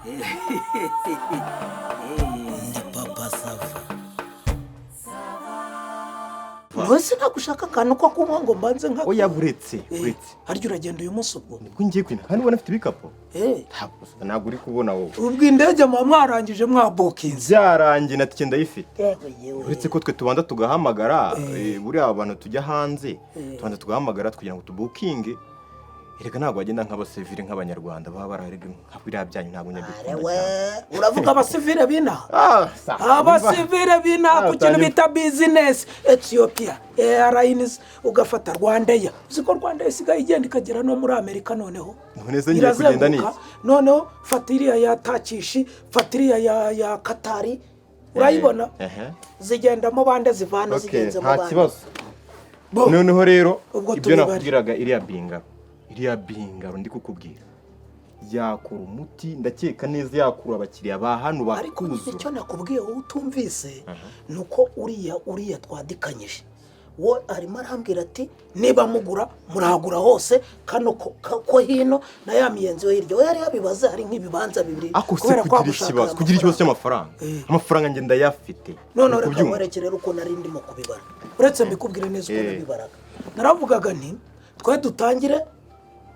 Ni Papa Sava. Wese ntabwo ushaka akantu ko kunywa ngo mbanze nka Oya, buretse. Buretse. Harya uragenda uyu munsi ubwo? Nibwo ngiye kwina kandi ubona afite ibikapu. Ntabwo uri kubona wowe. Ubwo indege muba mwarangije, mwabukinze? Byarangiye, na tike ndayifite. Yewe yewe! Uretse ko twe tubanza tugahamagara, buriya abantu tujya hanze tubanza tugahamagara kugira ngo tubukinge. Erega ntabwo wagenda nk'abasivile, nk'Abanyarwanda baba bararega nka biriya byanyu, ntabwo nyabikunda Arewe! cyane. Uravuga abasivile b'inaha? Ah, sa- Abasivile b'inaha ku kintu bita business, Ethiopia Airlines, ugafata RwandAir. Uzi ko RwandAir isigaye igenda ikagera no muri Amerika noneho? None se ngiye kugenda Irazenguruka. n'iki? Noneho fata iriya ya Turkish, fata iriya ya Katari, urayibona? Ehe. Zigendamo bande, zivana Okay, zigenzemo nta bande. kibazo. Bo, Noneho rero ubwo ibyo tubibare. nakubwiraga, iriya bungalow, iriya bungalow ndi kukubwira yakura umuti, ndakeka neza yakura abakiriya ba hano Ariko nyine bakuzura. icyo nakubwiye wowe utumvise ni uko uriya twadikanyije wo arimo arambwira ati: "Niba mugura, murahagura hose, kano ko hino na ya miyenzi yo hirya." We yari yabibaze, hari nk'ibibanza bibiri. Ako se Kubera kugira gushaka ikibazo, aya kugira ikibazo mafaranga. cy'amafaranga, amafaranga njye ndayafite. Noneho Uri reka kubyumva? nkwereke rero uko nari ndimo kubibara. Uretse mbikubwire neza uko nabibaraga. Naravugaga nti: "Twe dutangire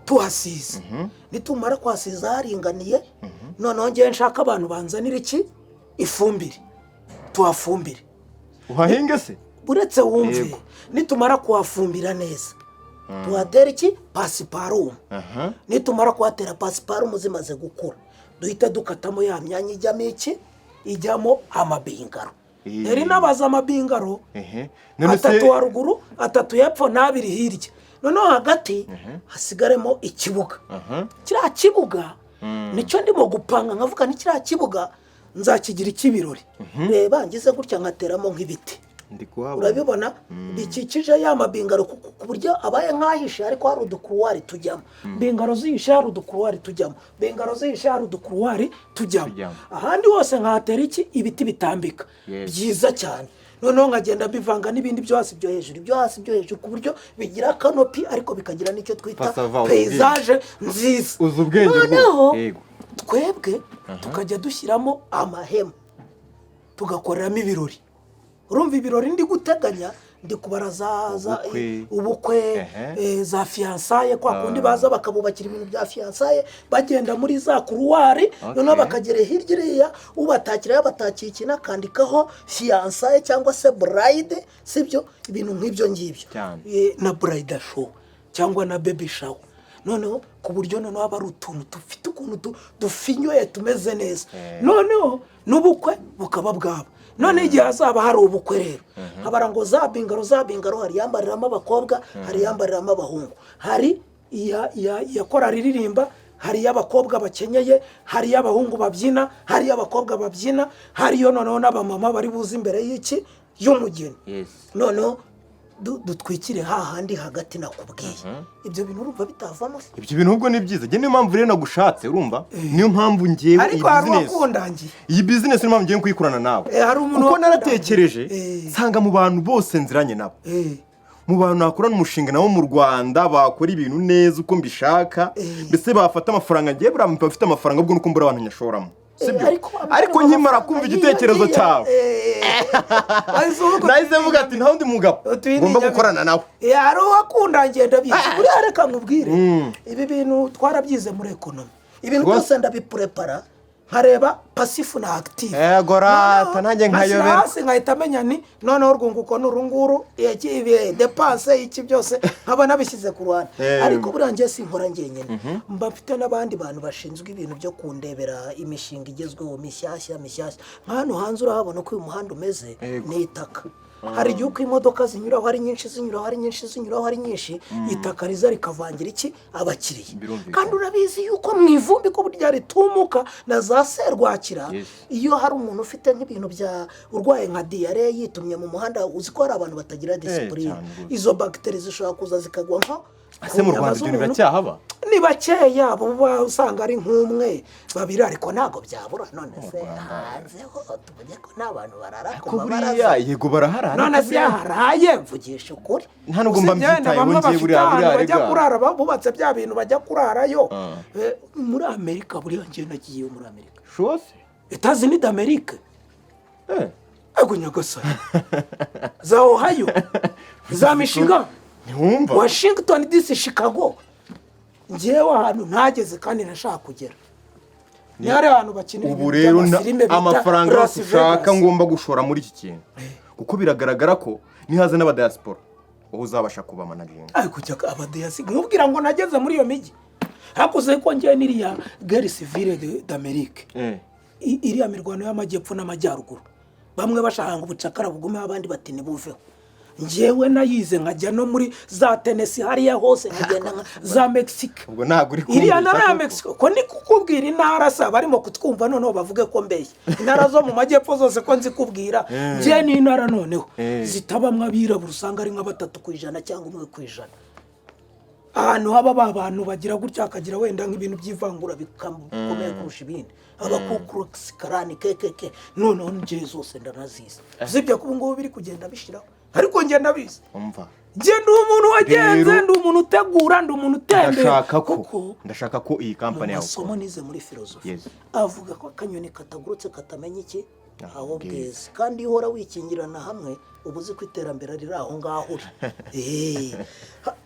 tuhasize, nitumara kuhasiza haringaniye, noneho ngewe nshaka abantu banzanira iki, ifumbire, tuhafumbire." Uhahinge se? Uretse wumve. Yego. Nitumara kuhafumbira neza, tuhatera iki, pasiparumu. Nitumara kuhatera pasiparumu, zimaze gukura, duhita dukatamo ya myanya ijyamo iki, ijyamo amabungalow. Yari nabaza amabungalow None se atatu haruguru, atatu hepfo n'abiri hirya, noneho hagati hasigaremo ikibuga. Kiriya kibuga nicyo ndimo gupanga, nkavuga ni kiriya kibuga nzakigira icy'ibirori. Reba, ngize gutya nkateramo nk'ibiti. Ndi kuhabona. Urabibona, bikikije ya mabungalow ku buryo abaye nk'ahishe, ariko hari uducouloir tujyamo. Bungalow zihishe, hari uducouloir tujyamo. Bungalow zihishe, hari uducouloir tujyamo. Tujyamo. Ahandi hose nkahatera iki, ibiti bitambika byiza cyane. Noneho nkagenda mbivanga n'ibindi byo hasi, byo hejuru, ibyo hasi, byo hejuru, ku buryo bigira canopy, ariko bikagira n'icyo twita Pasava, uzi paysage nziza. Uzi ubwenge rwose. Noneho twebwe tukajya dushyiramo amahema, tugakoreramo ibirori. Urumva ibirori ndi guteganya, ndi kubara za Ubukwe. ubukwe, za fiançailles, kwa kundi baza bakabubakira ibintu bya fiançailles, bagenda muri za couloir, noneho bakagera hirya iriya, ubatakira yabatakiye ikintu akandikaho fiançailles cyangwa se bride, sibyo? Ibintu nk'ibyo ngibyo. Na bridal shower cyangwa na baby shower. Noneho ku buryo noneho haba ari utuntu dufite ukuntu dufinyoye, tumeze neza. Noneho n'ubukwe bukaba bwaba. Noneho igihe hazaba hari ubukwe rero, habara ngo za bungalow, za bungalow hari iyambariramo abakobwa, hari iyambariramo abahungu, hari iya korari iririmba, hari iy'abakobwa bakenyeye, hari iy'abahungu babyina, hari iy'abakobwa babyina, hariyo noneho n'abamama bari buze imbere y'iki, y'umugeni. Noneho dutwikire hahandi hagati nakubwiye. Ibyo bintu urumva bitavamo se? Ibyo bintu ubwo ni byiza. Njye niyo mpamvu rero nagushatse, urumva? Niyo mpamvu ngewe iyi Ariko hari business, uwakundangiye. iyi business niyo mpamvu ngiye kuyikorana nawe. Hari umuntu Kuko wakundangiye. naratekereje, nsanga mu bantu bose nziranye nabo, mu bantu nakorana umushinga nabo mu Rwanda, bakora ibintu neza uko mbishaka, mbese bafata amafaranga, ngewe buriya bafite amafaranga, ubwo nuko mbura abantu nyashoramo, sibyo? Ariko Ariko nkimara kumva igitekerezo cyawe, cyawe, nahise mvuga ati: "Nta wundi mugabo Utuye ngomba ni gukorana nawe." Hari uwakundangiye, ndabizi. Buriya reka nkubwire, ibi bintu twarabyize muri économie. Ibintu byose ndabipurepara, nkareba passif na actif. Ego rata, nanjye nkashyira nkayoberwa. hasi, nkahita menya ni noneho urwunguko ni urunguru, dépenses, iki byose nkaba nabishyize ku ruhande. Ariko buriya njye sinkora njyenyine, mba mfite n'abandi bantu bashinzwe ibintu byo kundebera imishinga igezweho mishyashya mishyashya. Nka hano hanze urahabona ko uyu muhanda umeze, ni itaka. Hari igihe uko imodoka zinyuraho ari nyinshi, zinyuraho ari nyinshi, zinyuraho ari nyinshi, itaka riza rikavangira iki, abakiriya. Kandi urabizi yuko mu ivumbi ko burya ritumuka na za serwakira. Iyo hari umuntu ufite nk'ibintu bya urwaye nka diyare, yitumye mu muhanda, uzi ko hari abantu batagira discipline, Cyane rwose. izo bagiteri zishobora kuza zikagwa nko Ese mu Ku nyama Rwanda ibyo bintu z'umuntu. biracyahaba? Ni bakeya, buba usanga ari nk'umwe, babiri, ariko ntabwo byabura. None se hanze ho tuvuge ko nta bantu barara ku Ko mabaraza? buriya yego barahara, ariko None se yaharaye, mvugisha ukuri. Nta nubwo mba Usibye wenda mbyitayeho bamwe njyewe. bafite Buriya ahantu buriya bajya rega. kurara, bubatse bya bintu bajya kurarayo. Ah. Muri Amerika buriya njyewe nagiyeyo muri Amerika. Shose. États-Unis d'Amérique. Eh. Ego nyagasani, za Ohio, za Michigan, Ntiwumva. Washington DC, Chicago, njyewe ahantu ntageze kandi nashaka kugera ni hari ahantu bakinira Ubu ibintu rero by'amafilime bita amafaranga Las yose ushaka Vegas. ngomba gushora muri iki kintu, kuko biragaragara ko nihaza n'abadiaspora wowe uzabasha kuba managinga. Ariko kujya abadiyasi nkubwira ngo nageze muri iyo mijyi hakuze ko njyewe n'iriya guerre civile d'Amérique, iriya mirwano y'amajyepfo n'amajyaruguru, bamwe bashaka ngo ubucakara bugumeho, abandi bati ntibuveho, njyewe nayize nkajya no muri za Tennessee hariya hose, nkagenda nka za Mexique. Ubwo ntabwo uri Iriya kumbeshya ntara ya koko. Mexico, ko ndi kukubwira intara se barimo kutwumva noneho bavuge ko mbeshya intara zo mu majyepfo zose ko nzikubwira? Njye ni intara noneho zitabamwo abirabura, usanga ari nka 3% cyangwa 1%, ahantu haba ba bantu bagira gutya hakagira wenda nk'ibintu by'ivangura bikomeye kurusha ibindi, aba Ku Klux Klan, KKK. Noneho njye zose ndanazizi, usibye ko ubu ngubu biri kugenda bishiraho, ariko njye ndabizi. Umva. Njye ndi umuntu wagenze, Rero- ndi umuntu utegura, ndi umuntu utembera. Ndashaka ko Kuko ndashaka ko iyi mu kampani yawe masomo nize muri filozofi avuga ko akanyoni katagurutse katamenya iki aho bweze. Bweze. Kandi iyo uhora wikingirana hamwe, uba uzi ko iterambere riri aho ngaho uri.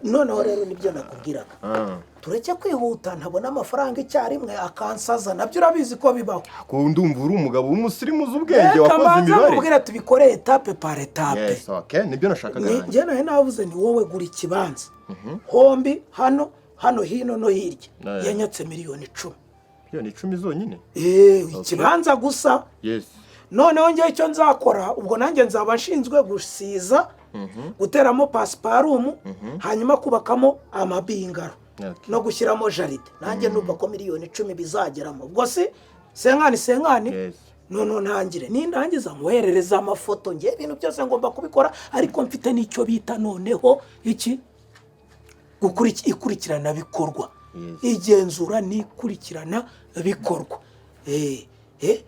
Noneho rero nibyo nakubwiraga, tureke kwihuta, ntabona amafaranga icyarimwe akansaza, nabyo urabizi ko bibaho. Ko ndumva uri umugabo w'umusirimu uzi ubwenge, Reka wakoze mbanze imibare. nkubwire, tubikore étape par étape. Yes, okay, nibyo nashakaga nanjye. Njye nawe navuze ni wowe gura ikibanza hombi, hano hano hino no hirya. Yanyatse miliyoni 10. Miliyoni 10 zonyine? Ikibanza gusa. Noneho njyewe icyo nzakora, ubwo nanjye nzaba nshinzwe gusiza, guteramo pasiparumu, hanyuma kubakamo amabingaro no gushyiramo jardin. Nanjye numva ko miliyoni 10 bizageramo, ubwo si cinquante cinquante. Noneho ntangire, nindangiza nkoherereza amafoto. Ngewe ibintu byose ngomba kubikora, ariko mfite n'icyo bita noneho iki ikurikiranabikorwa, igenzura n'ikurikirana bikorwa,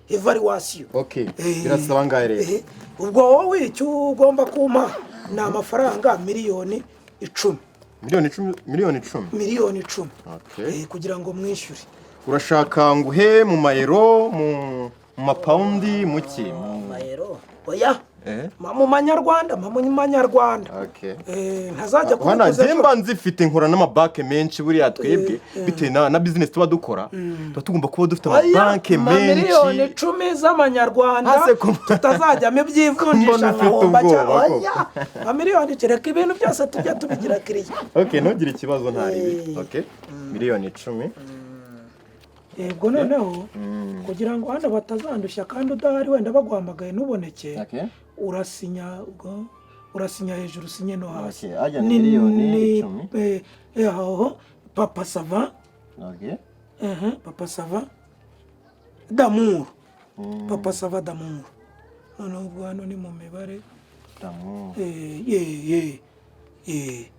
évaluation. Okay, birasaba angahe rero? Ubwo wowe icyo ugomba kumpa ni amafaranga miliyoni 10. Miliyoni 10, miliyoni 10? Miliyoni 10. Okay. Kugira ngo mwishyure. Urashaka nguhe mu mayero, mu mapawundi, mu ki? Mayero oya. Mu manyarwanda, mu manyarwanda. Ntazajya Hano kubikuza njye ejo. mba nzifite, nkora n'amabanke menshi. Buriya twebwe bitewe na business tuba dukora, tuba tugomba kuba dufite Oya, amabanke ma miliyoni menshi. 10 z'amanyarwanda, Hase tutazajyamo iby'ivunjisha Mbona ufite nkahomba ubwoba cyangwa koko. Oya, ma miliyoni, kereka ibintu byose tujya tubigira kiriya. Okay, ntugire ikibazo, ntaribi. Okay, miliyoni 10. Yego, noneho kugira ngo hano batazandushya kandi udahari, wenda baguhamagaye ntuboneke, urasinya, ubwo urasinya hejuru, usinye no hasi. Okay, ajya ni miliyoni icumi. Aho Papa Sava. Papa Sava d'amour, Papa Sava d'amour. Noneho ubwo hano ni mu mibare. D'amour. Ye ye ye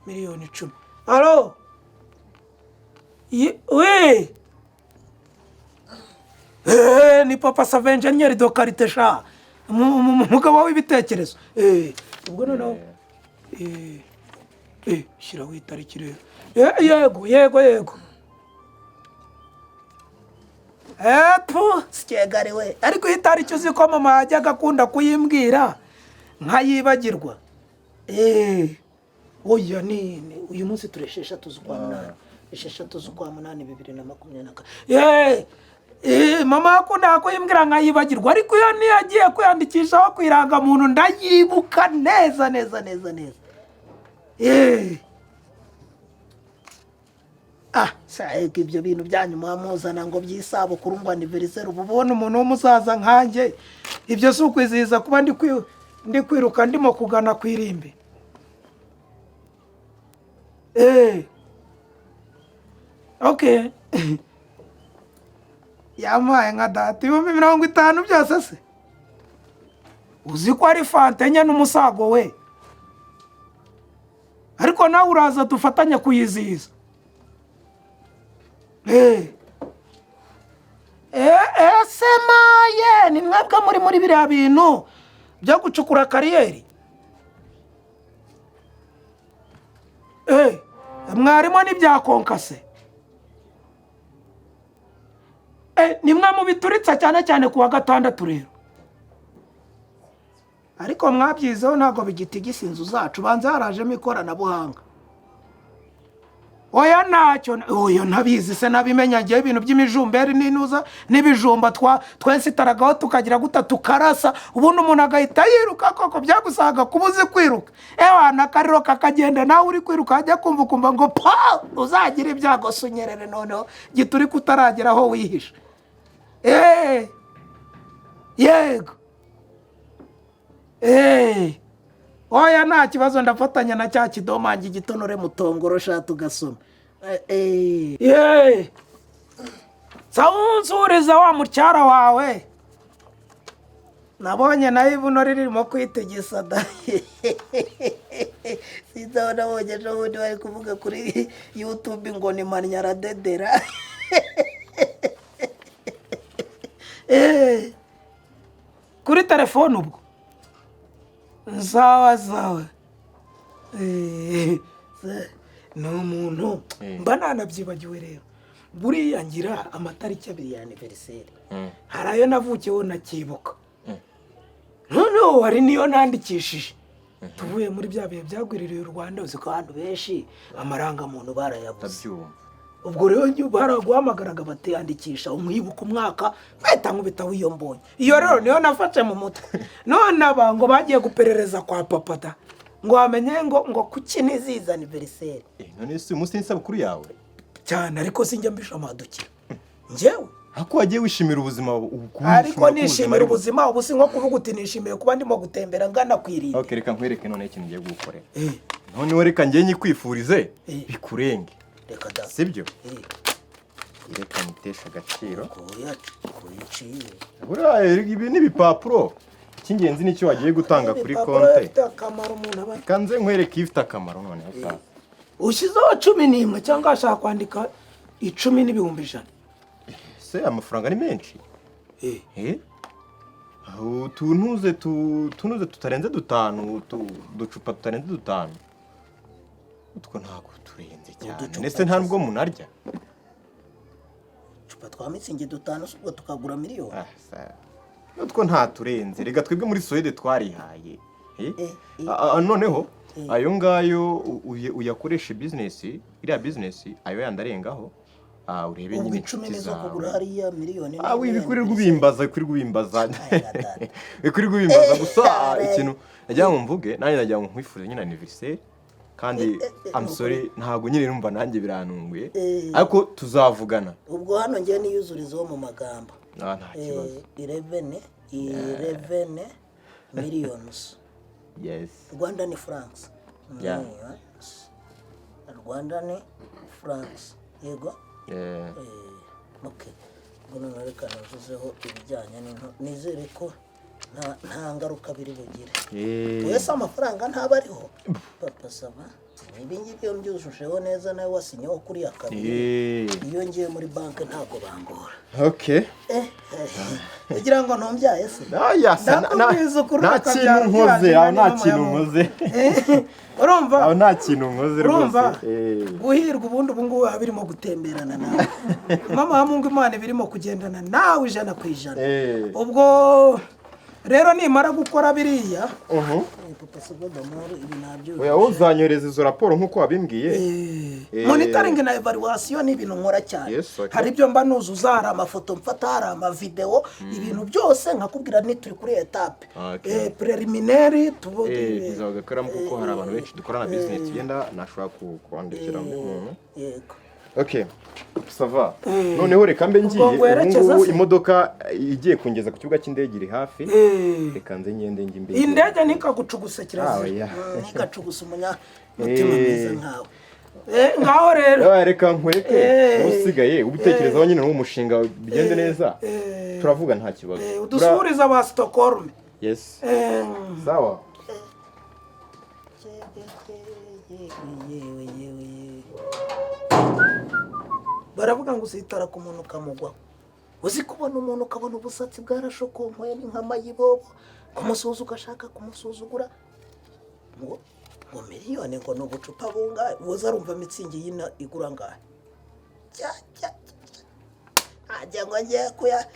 miliyoni 10. Allô? Oui. Ni Papa Sava, ingénieur de qualité sha. Umugabo w'ibitekerezo. Ubwo noneho shyiraho itariki rero. Yego yego yego. Epfo sikegari we, ariko iyi tariki uzi ko mama yajyaga akunda kuyimbwira nkayibagirwa. Oya, ni uyu munsi turi 6 z'ukwa munani, 6 z'ukwa munani 2024. Mama yakundaga kuyimbwira nkayibagirwa, ariko iyo niyo agiye kwiyandikishaho ku irangamuntu ndayibuka neza neza neza neza. Ah, shaka ibyo bintu byanyu muba muzana ngo by'isabukuru, ngo anniversaire, ubu ubona umuntu w'umusaza nkanjye, ibyo si ukwizihiza kuba ndi kwiruka ndimo kugana ku irimbi. Okay, yampaye nka data 50,000 byose se, uzi ko ari fanta enye n'umusago we, ariko Ariko nawe uraza dufatanye kuyizihiza. Ese maye ni mwebwe muri biriya bintu byo gucukura carrière? Mwarimo n'ibya concassé? Ni mwe mubituritsa cyane cyane ku wa gatandatu rero. Ariko mwabyizeho, ntabwo bigitigisa inzu zacu, banza harajemo ikoranabuhanga. Oya, ntacyo, oya, ntabizi se nabimenya ngewe? Ibintu by'imijumberi n'inuza n'ibijumba twesitaragaho tukagira guta tukarasa, ubundi umuntu agahita yiruka. Koko byagusaga kuba uzi kwiruka, ewa n'akariro kakagenda nawe uri kwiruka, wajya kumva ukumva ngo pa, uzagira ibyago se unyerere noneho gituri kutaragera aho wihishe. Eee, yego, eee, oya, nta kibazo, ndafatanya na cya kidomange igitonore mutongoro sha tugasoma. Yeee, sawunsuriza wa mucyara wawe, nabonye nayo ibuno ririmo kwitegesa da. Sinzi aho nabonye ejo bundi bari kuvuga kuri YouTube ngo ni manyaradedera. Kuri telefone ubwo sawa sawa. Ni umuntu mba nanabyibagiwe rero. Buriya ngira amatariki abiri ya anniversaire. Hari ayo navukiyeho nakibuka, noneho hari niyo nandikishije tuvuye muri bya bihe byagwiririye u Rwanda. Uzi ko abantu benshi amarangamuntu barayabuze? Ndabyumva. Ubwo rero njye baraguhamagaraga batiyandikisha, umwibuka umwaka mpita nkubita w'iyo mbonye. Iyo rero niyo nafashe mu mutwe. None aba ngo bagiye guperereza kwa papa da, ngo bamenye ngo kuki nizihiza anniversaire. None se uyu munsi ni isabukuru yawe? Cyane, ariko sinjya mbishamadukira njyewe. Ariko wagiye wishimira ubuzima ubu? Ariko nishimira ubuzima ubu si nko kuvuga uti nishimiye kuba ndimo gutembera ngana ku irimbi. Ok, reka nkwereke noneho ikintu ngiye gukorera. Noneho reka njye nyikwifurize bikurenge. Reka da. Sibyo? Eh. Reka nyiteshe agaciro. Koyaciye. Buriya ibi ni ibipapuro, icy'ingenzi nicyo wagiye gutanga kuri Ibipapuro konte. bifite akamaro umuntu aba Reka nze nkwereke ifite akamaro noneho sasa. Ushyizeho 11 cyangwa ashaka kwandika 10 n'ibihumbi 100? Se amafaranga ni menshi? Eh? Utuntuze tunuze tutarenze dutanu, uducupa tutarenze dutanu, utwo ntabwo turenze cyane. Uducupa Ndetse nta nubwo munarya. Uducupa twa Mützig dutanu si ubwo tukagura miliyoni? Ah, utwo nta turenze. Reka twebwe muri Suwede twarihaye. Eh? Eh. Ah, ah, noneho ayo ngayo uyakoreshe business, iriya business, ayo yandi arengaho, urebe Ubwo nyine 10 inshuti nizo zawe. kugura hariya miliyoni? Ah, wibikurirwa ubimbaza, wikurirwa ubimbaza. Aya, data. Wikurirwa ubimbaza gusa. Ikintu nagira ngo mvuge, nanjye nagira ngo nkwifurize nyine anniversaire kandi I'm sorry, ntabwo nyine numva nanjye birantunguye, ariko tuzavugana. Ubwo hano ngewe niyuzurizeho mu magambo. Ah, nta kibazo. 11 millions Yes. Rwandan francs. Yeah. Millions Rwandan francs, yego. Okay, ubwo noneho reka nuzuzeho ibijyanye n'into, nizere ko nta ngaruka biri bugire. Twese amafaranga ntaba ariho, papa sava. Ibi ngibi iyo mbyujujeho neza, nawe wasinyeho kuriya kabiri, iyo ngiye muri banki ntabwo bangora. Okay. Kugira ngo ntumbyaye se? Aya, sa- Ndakubwiza ukuri, nta ukabyara kintu nkoze ubyara aho, nta n'inama kintu ya nkoze. Urumva? Aho nta kintu nkoze Urumva? rwose. Guhirwa ubundi ubu ngubu biba birimo gutemberana nawe, mama wa Mungu, Imana birimo kugendana nawe 100%. Ubwo rero nimara gukora biriya, papa sava damoro, ibi nabyo. Oya, uzanyohereza izo raporo nk'uko wabimbwiye. Monitoring na evaluation ni ibintu nkora cyane. Yes, okay. Hari ibyo mba nuzuza, hari amafoto mfata, hari amavideo, ibintu byose nkakubwira ni turi kuri étape Okay. Préliminaire tubu. Nzagakoramo kuko hari abantu benshi dukorana business, yenda nashobora kwandikira undi muntu. Yego. Okay, ça va. Noneho reka mbe ngiye. Ubwo ngwerekeza Ubu ngubu se? imodoka igiye kungeza ku kibuga cy'indege iri hafi. Reka nze ngende njye imbere. Indege ntikagucuguse, Ah, kirazira. oya. Ntikacugusa umunyamutima mwiza nkawe. Ngaho rero. Reka nkwereke usigaye ubitekerezaho nyine n'uwo mushinga bigende neza. Turavuga, nta kibazo. Udusuhuriza ba Stockholm. Yes, sawa. Yewe, yewe, yewe! Baravuga ngo usitara ku muntu ukamugwaho. Uzi kubona umuntu ukabona ubusatsi bwarashokonkoye, ni nk'amayibobo, kumusuhuza ugashaka kumusuzugura, ngo miliyoni, ngo ni ubucupa bungahe? Woza arumva Mützig y'ino igura angahe? Cya, cya, cya. Ajya ngo ngiye kuya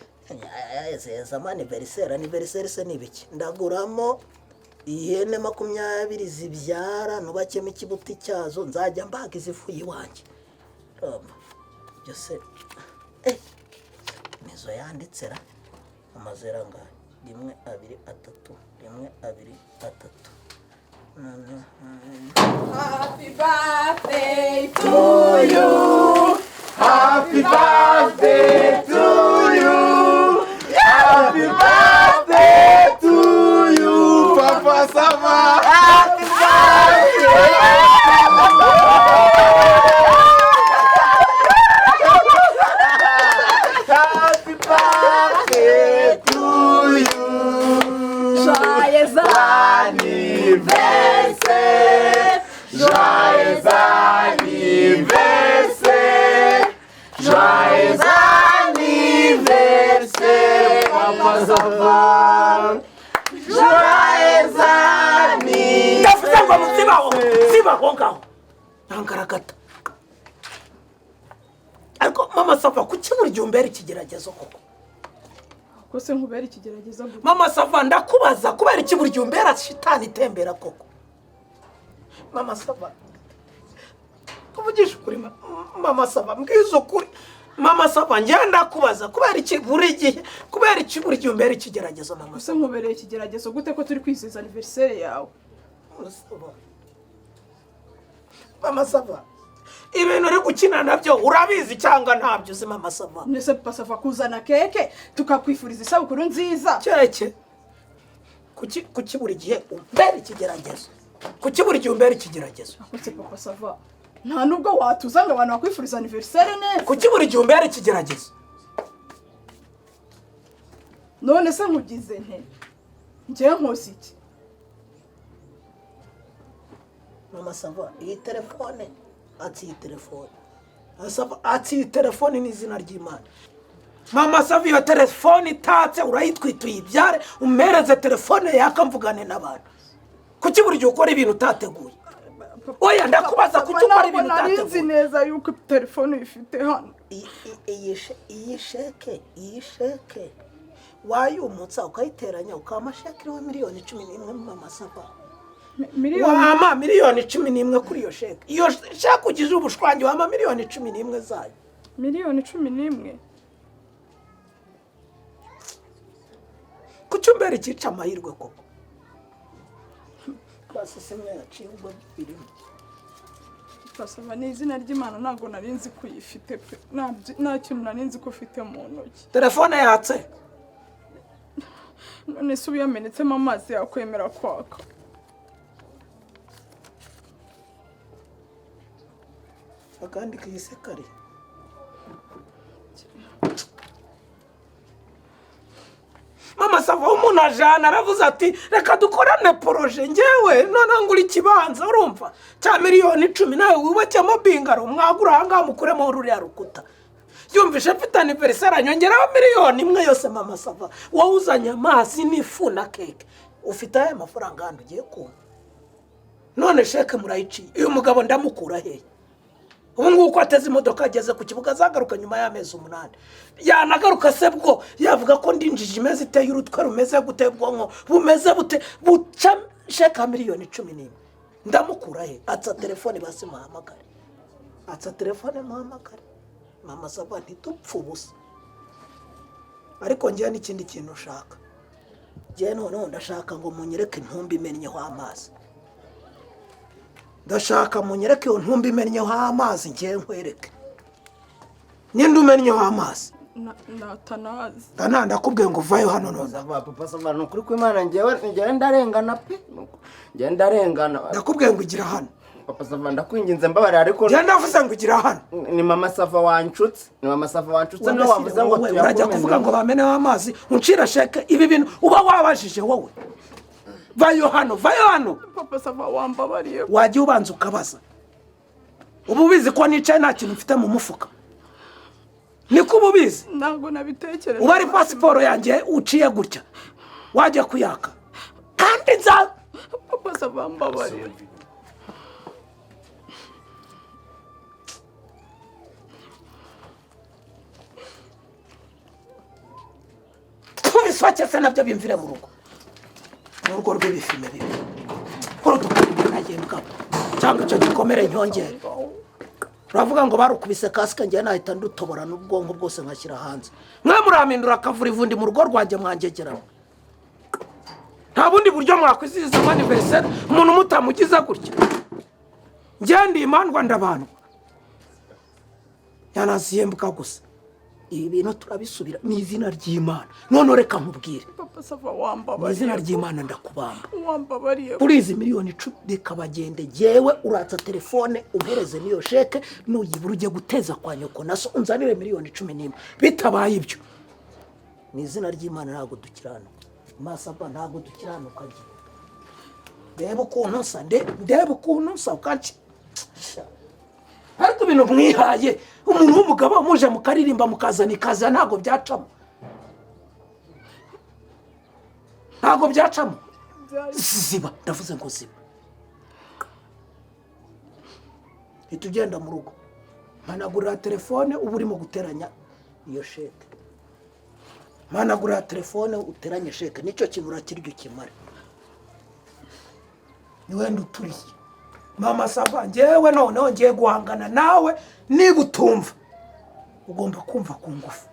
zezamo anniversaire. Anniversaire se ni ibiki? Ndaguramo ihene 20 zibyara, nubakemo ikibuti cyazo, nzajya mbaga izivuye iwanjye. Urumva byose nizo yanditse ra. Amazero angahe? Rimwe, abiri, atatu, rimwe, abiri, atatu. Happy birthday to you. Happy birthday to you. Happy birthday to you, Papa Sava. Happy birthday. Happy birthday to you. Joyeux Anniversaire. Joyeux anniversaire. Joyeux anniversaire, Papa Sava. Joyeux anniversaire. Ndavuze ngo muzibaho, zibaho ngaho, ntangaragata. Ariko Mama Sava, kuki buri gihe umbera ikigeragezo koko? Ko se nkubera ikigeragezo gute? Mama Sava, ndakubaza, kubera iki buri gihe umbera shitani itembera koko? Mama Sava, tuvugishe ukuri. Mama Sava, mbwiza ukuri. Mama Sava, njye ndakubaza, kubera iki buri gihe, kubera iki buri gihe umbera ikigeragezo, Mama? Ko se nkubereye ikigeragezo gute, ko turi kwizihiza anniversaire yawe? Mama Sava, Mama Sava, ibintu uri gukina nabyo urabizi cyangwa ntabyo uzi, Mama Sava? Nese Papa Sava, kuzana cake tukakwifuriza isabukuru nziza? Cake? Kuki buri gihe umbera ikigeragezo? Kuki buri gihe umbera ikigeragezo? Akose Papa Sava, nta nubwo watuza ngo abantu bakwifuriza anniversaire neza? Kuki buri gihe umbera ikigeragezo? None se nkugize nte? Njyewe nkoze iki? Mama Sava, iyi telefone atsi, iyi telefone Sava atsi, iyi telefone ni izina ry'Imana. Mama Sava, iyo telefone itatse urayitwita, uyibyare, umpereze telefone yaka mvugane n'abantu. Kuki buri gihe ukora ibintu utateguye? Oya, ndakubaza, kuki ukora ibintu Ntabwo nari nzi utateguye? neza yuko telefone uyifite hano. Iyi sheke wayumutsa ukayiteranya ukaba sheke iriho miliyoni 11, Mama Sava. Miliyoni? Wampa miliyoni 11 kuri iyo sheke. Iyo sheke ugize ubushwangi, wampa miliyoni 11 zayo. Miliyoni 11? Kuki umbera ikica amahirwe koko? Basi simwe yaciye, ubwo birimo. Basaba ni izina ry'Imana, ntabwo nari nzi ko uyifite pe. Nta kintu nari nzi ko ufite mu ntoki. Telefone yatse. None se ubu yamenetsemo amazi yakwemera kwaka? Akandi kiyise kare. Mama Sava, umuntu ajana aravuze ati: "Reka dukorane projet, ngewe noneho ngura ikibanza, urumva, cya miliyoni 10, nawe wubakemo bungalow, mwagura ahangaha, mukuremo ruriya rukuta." Yumvishe mfite anniversaire, anyongeraho miliyoni 1 yose. Mama Sava, wowe uzanye amazi n'ifu na cake, ufite aya mafaranga hano ugiye kumva? None sheke murayiciye, uyu mugabo ndamukura hehe ubu ngubu, ko ateze imodoka ageze ku kibuga, azagaruka nyuma y'amezi 8? Yanagaruka se bwo yavuga ko ndi injiji imeze iteye, urutwe rumeze gute, ubwonko bumeze bute, buca sheke ya miliyoni 11? Ndamukura he? Atsa telefone basi muhamagare, atsa telefone muhamagare. Mama Sava, ntitupfe ubusa. Ariko ngewe n'ikindi kintu ushaka, ngewe noneho ndashaka ngo munyereke intumbi imennyeho amazi. Ndashaka munyereke iyo ntumbi imennyeho amazi, ngewe nkwereke ninde umennyeho amazi. Natanazi. Ndana ndakubwiye ngo uvayo hano none. Sava, Papa Sava, ni ukuri kw'Imana, njyewe ndarengana pe, njyewe ndarengana. Ndakubwiye ngo igira hano. Papa Sava, ndakwinginze, mbabarira, ariko Njyewe ndavuze ngo igira hano. Ni Mama Sava wanshutse, ni Mama Sava wanshutse, niwe wavuze ngo Wowe urajya kuvuga ngo bameneho amazi, uncira sheke. Ibi bintu uba wabajije wowe? Vayo hano, vayo hano. Papa Sava, wambabariye. Wajya ubanza ukabaza. Uba ubizi ko nicaye nta kintu mfite mu mufuka? Niko uba ubizi? Ntabwo nabitekereje. Uba ari pasiporo yanjye uciye gutya wajya kuyaka, kandi nza. Papa Sava, wambabariye. Tubisoke se nabyo bimvire mu rugo, mu rugo rw'ibifime bibi urudukagendwa cyangwa icyo gikomere nyongere. Uravuga ngo barukubise kasike, njyewe nahita ndutobora n'ubwonko bwose nkashyira hanze. Mwe murampindura akavura ivundi mu rugo rwanjye, mwangegeramo. Nta bundi buryo mwakwizihiza anniversaire umuntu mutamugize gutya? Njye ndi imandwa, ndabandwa, yanazihembuka gusa. Ibi bintu turabisubira mu izina ry'Imana. None reka nkubwire. Papa Sava, Mu wambabariye. izina ry'Imana ndakubamba. Wambabariye. Kuri izi miliyoni 10, reka bagende. Jyewe uratsa telefone umpereze n'iyo sheke, nuyibura ujye guteza kwa nyoko na so, unzanire miliyoni 11. Bitabaye ibyo, mu izina ry'Imana ntabwo dukiranuka. Masaba, ntabwo dukiranuka. Njye ndebe ukuntu nsa, ndebe ukuntu nsa ukanci. Ariko ibintu mwihaye, umuntu w'umugabo muje mukaririmba mukazana ikaza, ntabwo byacamo, ntabwo byacamo. Ziba, ndavuze ngo ziba. Hita ugenda mu rugo, mpanagurira telefone, uba urimo guteranya iyo sheke. Mpanagurira telefone uteranye sheke, nicyo kintu urakirya ukimare. Ni wenda uturiye mama Sava. Njyewe noneho ngiye guhangana nawe. Niba utumva, ugomba kumva ku ngufu.